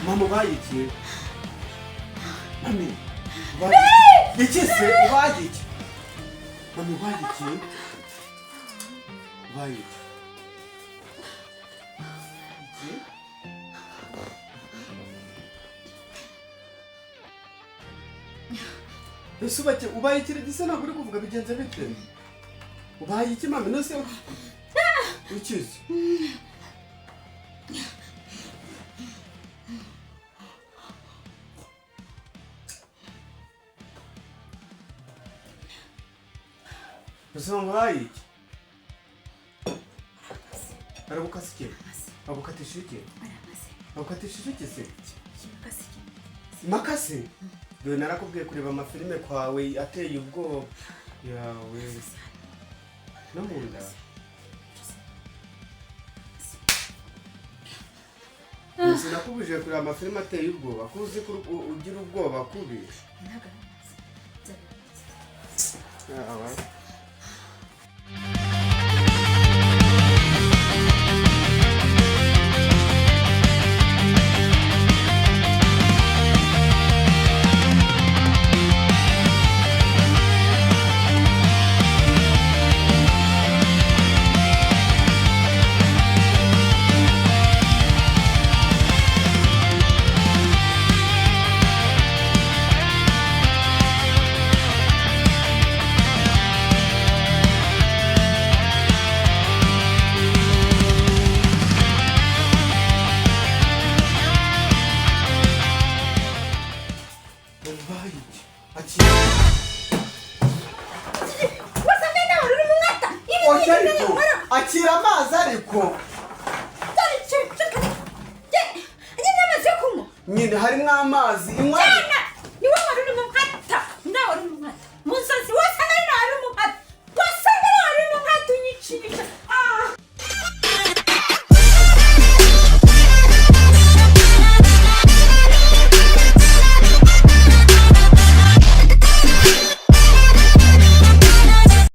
Mama, ubaye iki? Mami, ubaye iki se? Ubaye iki? Mami, ubaye iki? Ubaye iki? Iki? Ese ubaye iki gisa ntabwo uri kuvuga, bigenze bite? Ubaye iki, mami? Nose ukize? Ese mama, ubaye iki? Aragukase iki? Agukatishije iki? Agukatishije iki se? Makase? Dore narakubwiye kureba amafilime kwawe ateye ubwoba yawe no mu nda. Sinakubujije kureba amafilime ateye ubwoba, ko uzi ko ugira ubwoba kubi. Yawe. Ubaye iki? Akira. Oya, ariko akira amazi, ariko nyine harimo amazi, inywa.